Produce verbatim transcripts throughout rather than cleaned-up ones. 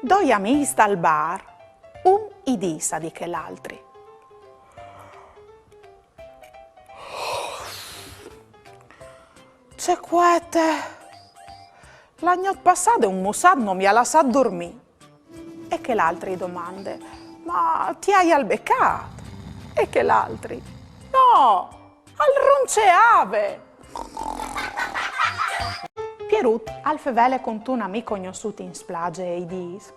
Doi amîs dal bar, un i dîs a di chel altri: Ce cuete! La gnot passade un mussât no mi à lassât durmî. E chel altri i domande: Ma ti aial becât? E chel altri: No, al ronceave! Pierut al fevele cuntun amì cognossût in splaze e i dîs: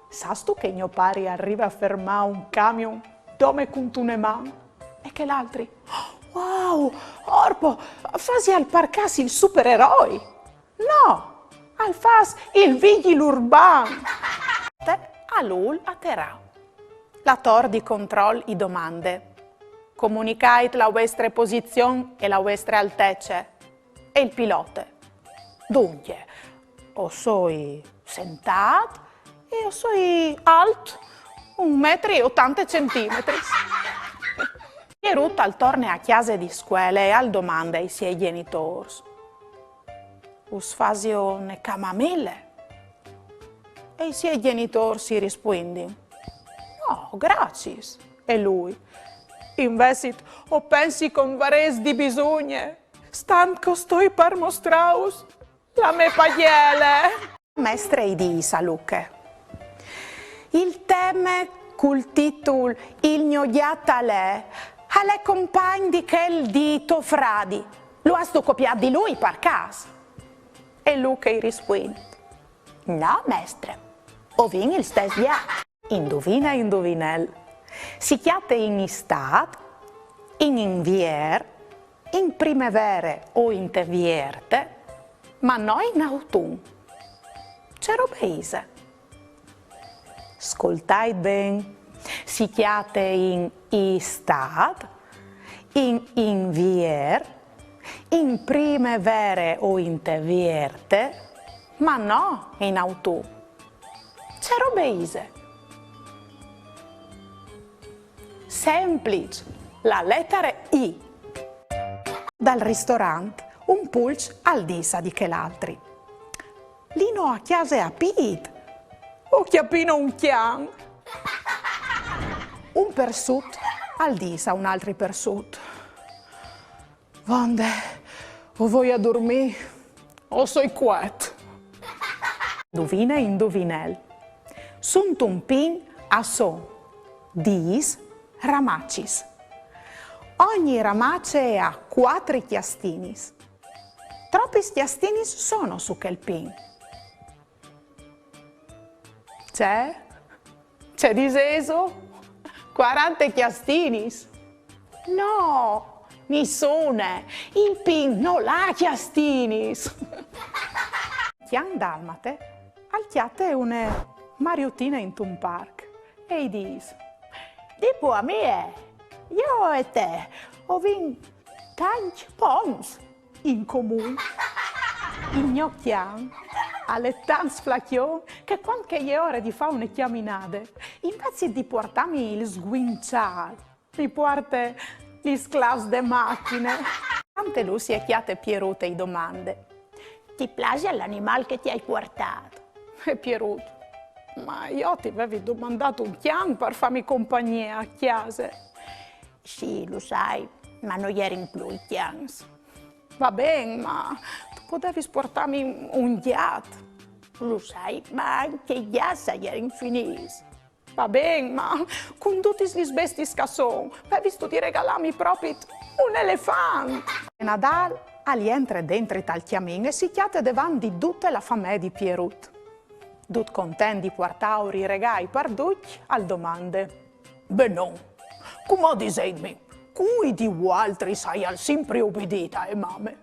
Sâstu che gno pari al rive a fermâ un camion dome cuntune man? E chel altri: Wow, orpo, fasial par câs il supereroi! No, al fâs il vigjil urban! Te al vûl aterâ. La tor di control i domande: Comunicait la vuestre posizion e la vuestre altece. E il pilote: Duncje, o soi sentât e o soi alt un metri e otante centimetris. Pierut al torne a cjase di scuele e al domande ai siei gjenitôrs: Us fasio une camamile? E i siei gjenitôrs i rispuindin: No, graciis. E lui: Invezit o pensi che o 'nd varês di bisugne, stant che o stoi par mostrâus la mê pagjele. Mestre i dîs a Luche: Il teme cul titul Il gno gjat al è, al è compagn di chel di to fradi. Lu âstu copiât di lui, par câs? E Luche i rispuint: No, mestre, o vin il stes gjat. Induvine, induvinel. Si cjate in Istât, in Invier, in Primevere o inte Vierte, ma no in Autun. Ce robe ise? Scoltait ben. Si cjate in Istât, in Invier, in Primevere o inte Vierte, ma no in Autun. Ce robe ise? Sempliç, la letare I. Dal ristorant, un pulç al dîs a di chel altri: Lino a cjase a pît? O cjapino un cjan. Un persut al dîs a un altri persut: Vonde, o voi a durmî, o soi cuet. Induvine, induvinel. Suntun pin a son dîs ramacis. Ogni ramace e à cuatri cjastinis. Tropis cjastinis sono su chel pin? Ce? Ce disêso? Cuarante cjastinis? No, nissune. Il pin nol à cjastinis. Cjan dalmate al cjate une mariutine intun parc e i dîs: Dî po a mi, eh, jo e te o vin tancj ponts in comun. Il gno cjan al è tant sflacjon che cuant che e je ore di fâ une cjaminade, invezit di puartâmi il sguinçâl, mi puarte lis clâfs de machine. Tante lu si e cjate Pierut e i domande: Ti plasial l'animâl che ti ai puartât? E Pierut: Ma jo ti vevi domandât un cjan par fâmi compagnie a cjase. Sì, lu sai, ma no jerin plui cjans. Va ben, ma tu podevis puartâmi un gjat. Lu sai, ma ancje i gjats a jerin finîts. Va ben, ma cun dutis lis bestiis che a son, vevistu di regalâmi propit un elefant. Nadâl al jentre dentri tal cjamin e si cjate devant di dute la famee di Pierut. Dut content di puartâur i regâi par ducj, al domande: Benon, cumò disêtmi, cui di vualtris aial simpri ubidît ae mame?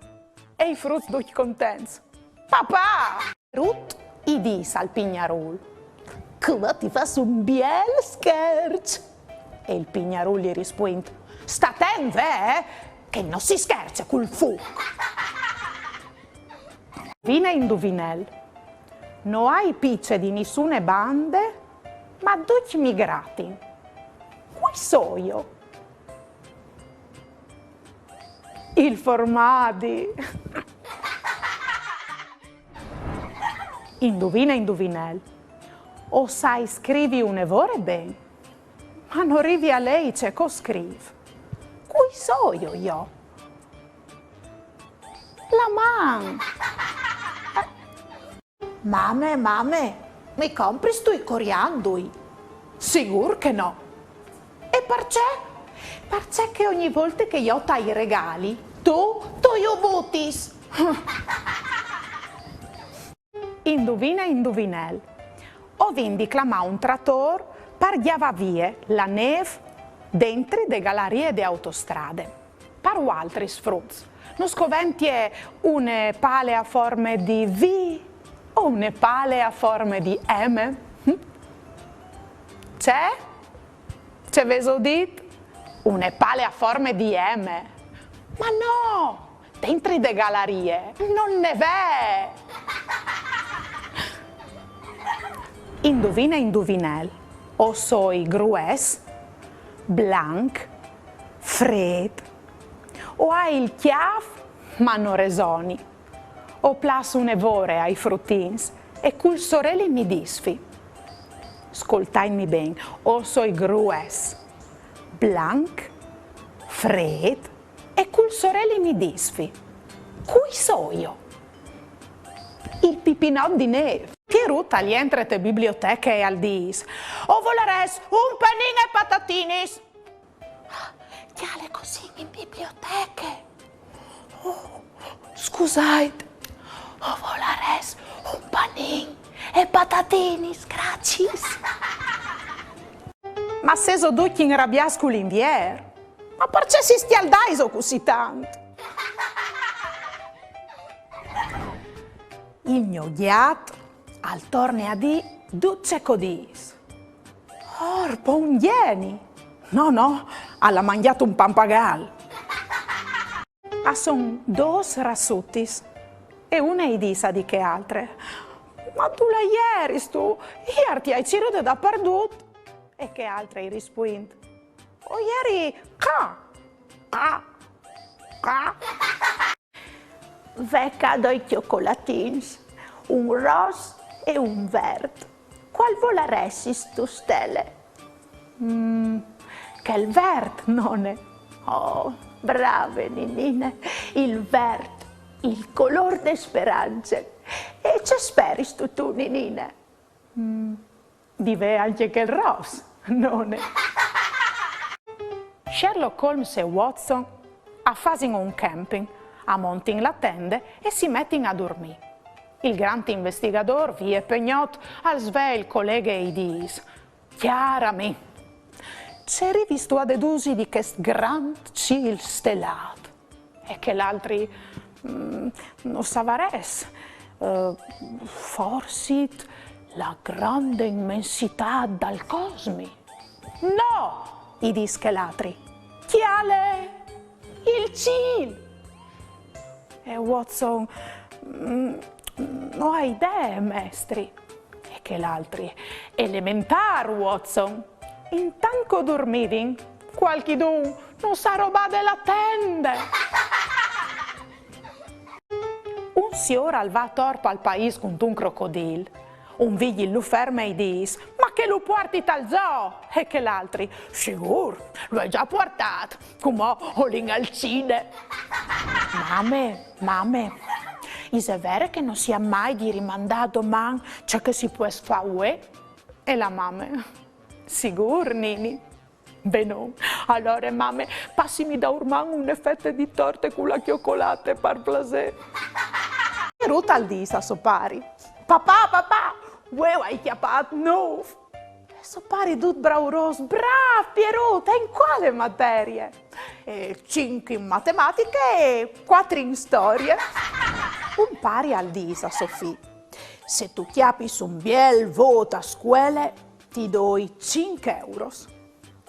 E i fruts ducj contents: Papà! Pierut i dîs al pignarûl: Cumò ti fâs un biel scherç! E il pignarûl i rispuint: Sta atent, ve, eh, che no si scherce cul fûc! Induvine, induvinel. No ai pice di nissune bande, ma ducj mi gratin. Cui soio? Il formadi. Induvine, induvinel. O sai scrivi une vore ben, ma no rivi a lei ce che o scrîf. Cui soio jo? La man! Mame, mame, mi compristu i coriandui? Sigûr che no. E parcè? Parcè che ogni volte che jo tai regali, tu, tu ju butis. Induvine, induvinel. O vin di clamâ un tratôr par gjavâ vie la nêf dentri de galarie de autostrade. Par vualtris fruts, nus coventie une pale a forme di V o une pale a forme di M? Hm? Ce? Ce vêso dit? Une pale a forme di M? Ma no! Dentri de galarie no 'nd è! Induvine, induvinel. O soi grues, blanc, frêt, o ai il cjâf, ma no resoni. O plâs une vore ai frutins e cul soreli mi disfi. Scoltaitmi ben, o soi grues, blanc, frêt e cul soreli mi disfi. Cui soio? Il pipinot di nêf. Pierut al jentre te biblioteche e al dîs: O volarès un panin e patatinis! Cjale, o sin in biblioteche. Oh, scusait, o volarès un panin e patatinis, graciis. Ma sêso ducj inrabiâts cul Invier? Ma parcè si scjaldaiso cussì tant? Il gno gjat al torne a dî dut ce che o dîs. Orpo, un gjeni! No, no, al à mangjât un pampagal. A son dôs rassutis e une i dîs a di chê altre: Ma dulà jeristu? Jê ti ai cirude dapardut. E chê altre i rispuint: O jeri ca, ca, ca. Ve ca doi cjocolatins, un ros e un vert. Cuâl volaressistu, Stele? Mm, chel vert, none. Oh, brave, ninine, il vert, il colôr de sperance. E ce speristu tu, ninine? Mm, di vê ancje chel ros, none. Sherlock Holmes e Watson a fasin un camping, a montin la tende e si metin a durmî. Il grant investigadôr, vie pe gnot, al svee il coleghe e i dîs: Cjâr amì, ce rivistu a dedusi di chest grant cîl stelât? E chel altri: Mm, no savarès. Eh, forsit la grande imensitât dal cosmi. No! I dîs chel altri. Cjale! Il cîl! E Watson: Mm, no ai idee, mestri. E chel altri: Elementâr, Watson. Intant che o durmivin, cualchidun nus à robade la tende. Un siôr al va ator pal paîs cuntun crocodil. Un vigjil lu ferme e i dîs: Ma che lu puarti tal zoo! E chel altri: Sigûr, lu ai za puartât, cumò o lin al cine. Mame, mame, ise vere che no si à mai di rimandâ a doman ce che si pues fâ vuê? E la mame: Sigûr, nini. Benon. Alore, mame, passimi daurman une fete di torte cu la cjocolate, par plasê. Pierut al dîs a so pari: Papà, papà, vuê o ai cjapât nûf! E so pari dut braurôs: Brâf, Pierut, e in cuale materie? E cinc in matematiche e cuatri in storie. Un pari al dîs a so fi: Se tu cjapis un biel vôt a scuele, ti doi cinc euros.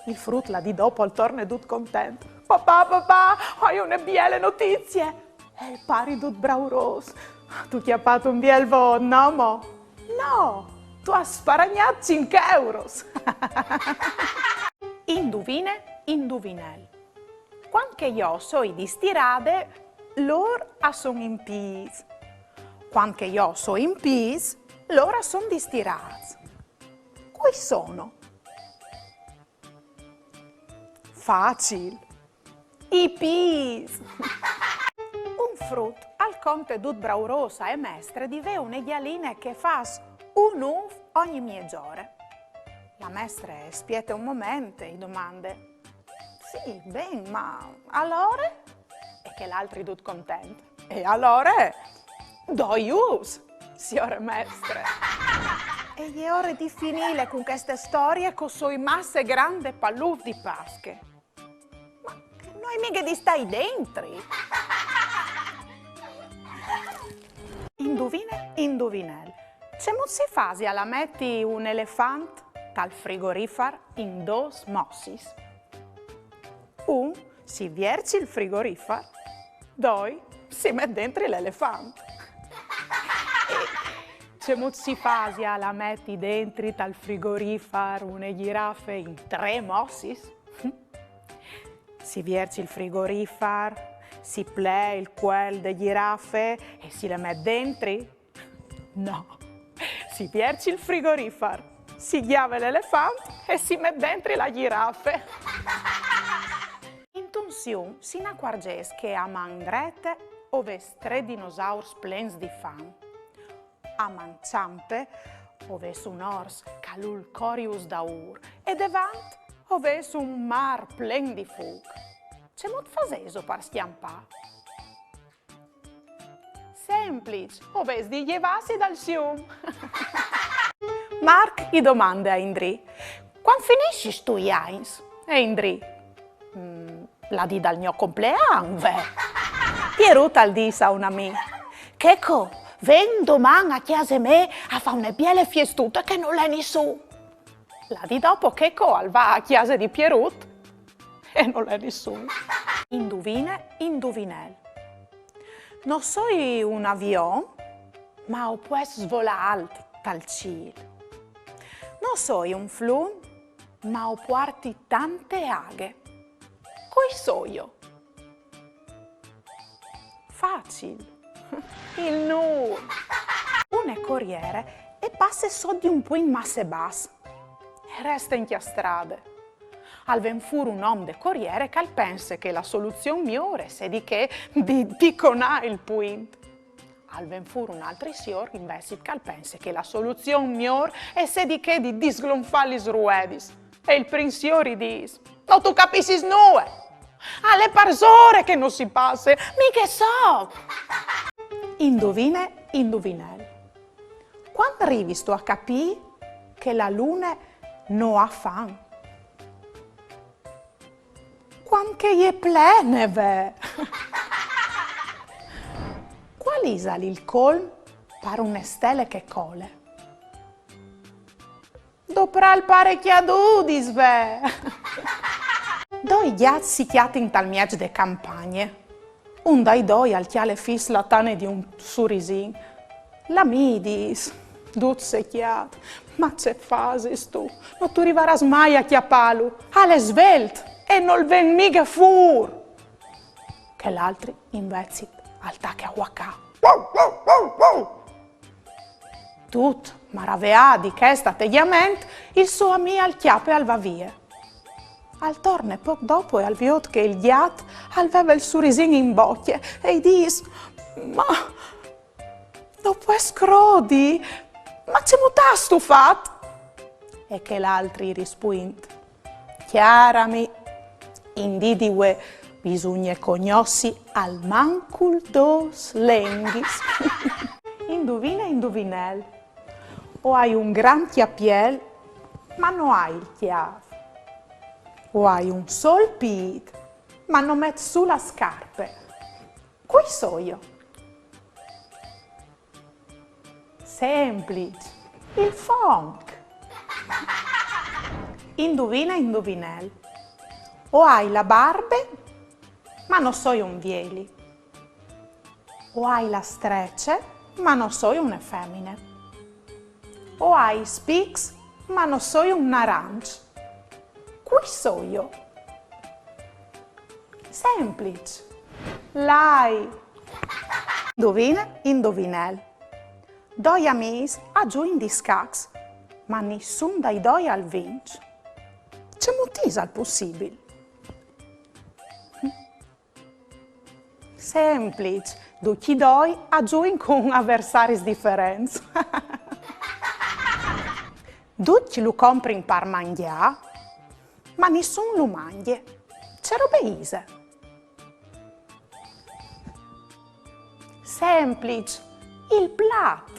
Il frut la dì dopo al torne dut content: Papà, papà, o ai une biele notizie! E il pari dut braurôs: Tu âs cjapât un biel vôt, no mo? No, tu âs sparagnât cinc euros! Induvine, induvinel. Cuant che jo o soi distirade, lôr a son in pîts. Cuant che jo o soi in pîts, lôr a son distirâts. Cui sono? Facil. I pîts. Un frut al conte dut braurôs ae mestre di vê une gjaline che e fâs un ûf ogni miezore. La mestre e spiete un moment e i domande: «Sì, ben, ma alore?» E chel altri dut content: «E alore, doi ûfs, siore mestre!» E je ore di finîle cun cheste storie, che o soi masse grande pal ûf di Pasche. Ma no ai mighe di stâi dentri. Induvine, induvinel. Cemût si fasial a meti un elefant tal frigorifar in dôs mossis? Un, si vierç il frigorifar, doi, si met dentri l'elefant. E cemût si fasial a meti dentri tal frigorifar une gjirafe in trê mossis? Si vierç il frigorifar, si plee il cuel de gjirafe e si le met dentri? No. Si vierç il frigorifar, si gjave l'elefant e si met dentri la gjirafe. Intun sium si inacuarzês che a man drete o vês trê dinosaurs plens di fam. A man çampe o vês un ors che al ûl corius daûr e devant o vês un mâr plen di fûc. Cemût fasêso par scjampâ? Sempliç, o vês di gjevâsi dal sium. Marc i domande a Indrì: «Cuant finissistu i agns?» E Indrì: «Mm, la dì dal gno complean, ve.» Pierut al dîs a un amì: «Checo, ven doman a cjase mê a fâ une biele fiestute che nol è nissun.» La dì dopo Checo al va a cjase di Pierut e nol è nissun. Induvine, induvinel. No soi un avion, ma o pues svolâ alt tal cîl. No soi un flum, ma o puarti tante aghe. Cui soio? Facil. Il nûl. Une coriere e passe sot di un puint masse bas. E reste incjastrade. Al ven fûr un om de coriere che al pense che la soluzion miôr e sedi chê di diconâ il puint. Al ven fûr un altri siôr invezit che al pense che la soluzion miôr e sedi chê di disglonfâ lis ruedis. E il prin siôr i dîs: «No tu capissis nuie! Al è parsore che no si passe, mi che so!» Induvine, induvinel. Cuant rivistu a capî che la lune no à fam? Cuant che e je plene, ve! Cuâl isal il colm par une stele che e cole? Doprâ il parecjadudis, ve! Doi gjats si cjatin tal mieç de campagne. Un dai doi al cjale fis la tane di un surisin. L'amì i dîs, dut secjât: «Ma ce fasistu? No tu rivarâs mai a cjapâlu. Al è svelt e nol ven mighe fûr.» Chel altri, invezit, al tache a vuacâ. Dut maraveât di chest ategjament, il so amì al cjape e al va vie. Al torne pôc dopo e al viôt che il gjat al veve il surisin in bocje e i dîs: «Ma no pues crodi, ma cemût âstu fat?» E chel altri i rispuint: «Cjâr amì, in dì di vuê bisugne cognossi almancul dôs lenghis.» Induvine, induvinel. O ai un grant cjapiel, ma no ai il cjâf. O ai un sôl pît, ma no met sù la scarpe. Cui soio? Sempliç, il fonc. Induvine, induvinel. O ai la barbe, ma no soi un vieli. O ai la strece, ma no soi une femine. O ai i spics, ma no soi un naranç. Cui soio? Sempliç. L'ai. Induvine, induvinel. Doi amîs a zuin di scacs. Ma nissun dai doi al vinç. Cemût isal pussibil? Sempliç, ducj i doi a zuin cun aversaris diferents. Ducj lu comprin par mangjâ, ma nissun lu mangje. Ce robe ise? Sempliç, il plat.